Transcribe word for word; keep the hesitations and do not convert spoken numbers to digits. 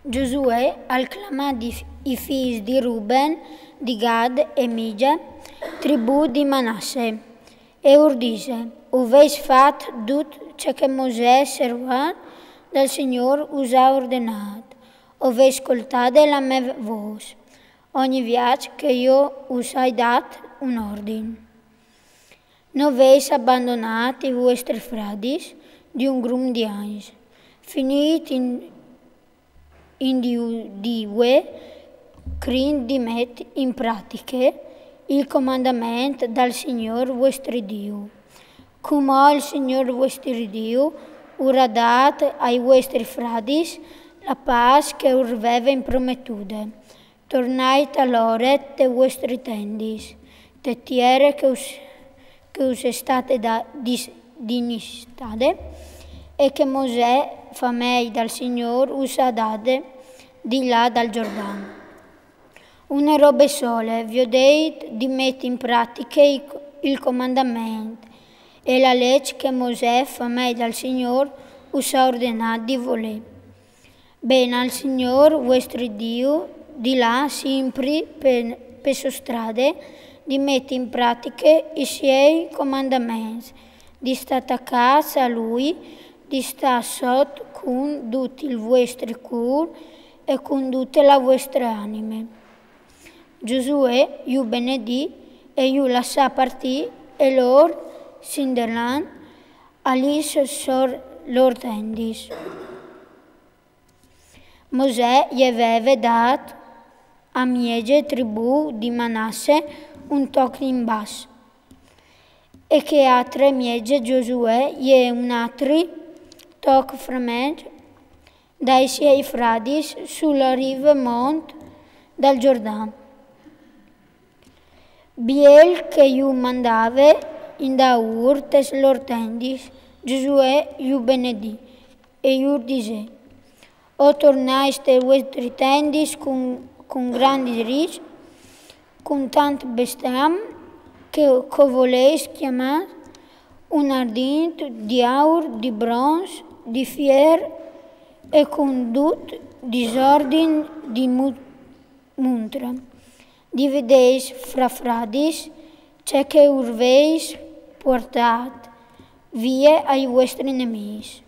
Giosuè al clamà di, i figli di Ruben, di Gad e migia tribù di Manasse, e ur dise: «O vês fat dut ce che Mosè, servant dal Signôr, us à ordenât. O vês scoltade la mê vôs ogni viaç che jo us ai dât un ordin. No vês abandonât i vuestris fradis di un grum di agns. Finît in, in di, di vuê, crin di met in pratiche il comandament dal Signôr vuestri Diu. Cumò il Signôr vuestri Diu ur à dât ai vuestris fradis la pâs che ur veve imprometude. Tornait alore tes vuestris tendis, te tiere che us, che us è stade da, dis, dinistade, e che Mosè, famei dal Signôr, us à dade di là dal Giordan. Une robe sole, viodêt di met in pratiche il, il comandament e la leç che Mosè, famei dal Signôr, us à ordenât di volê. Bena al Signôr vuestri Diu di lâ simpri pe, pe sô strade, di met in pratiche i siei comandaments, di stâ tacâts a lui, di stâ sot cun dut il vuestri cûr e cun dute la vuestre anime». Giosuè ju benedì e ju lassà partî, e lôr, sindelant, a lis sôr lôr tendis. Mosè je veve dât a mieze tribù di Manasse un toc in bas, e chê altre mieze Giosuè je un altri toc fremenç dai siei fradis su la rive mont dal Giordan. Biel che ju mandave indaûr tes lôr tendis, Giosuè ju benedì e ju disè: «O tornais tes vuestris tendis cun, cun grandis riçs, cun tant bestiam che, che o volês clamâ un ardint di aur, di bronç, di fier e cun dut disordin di mu-, muntre. Dividês fra fradis ce che ur vês puartât vie ai vuestris nemîs».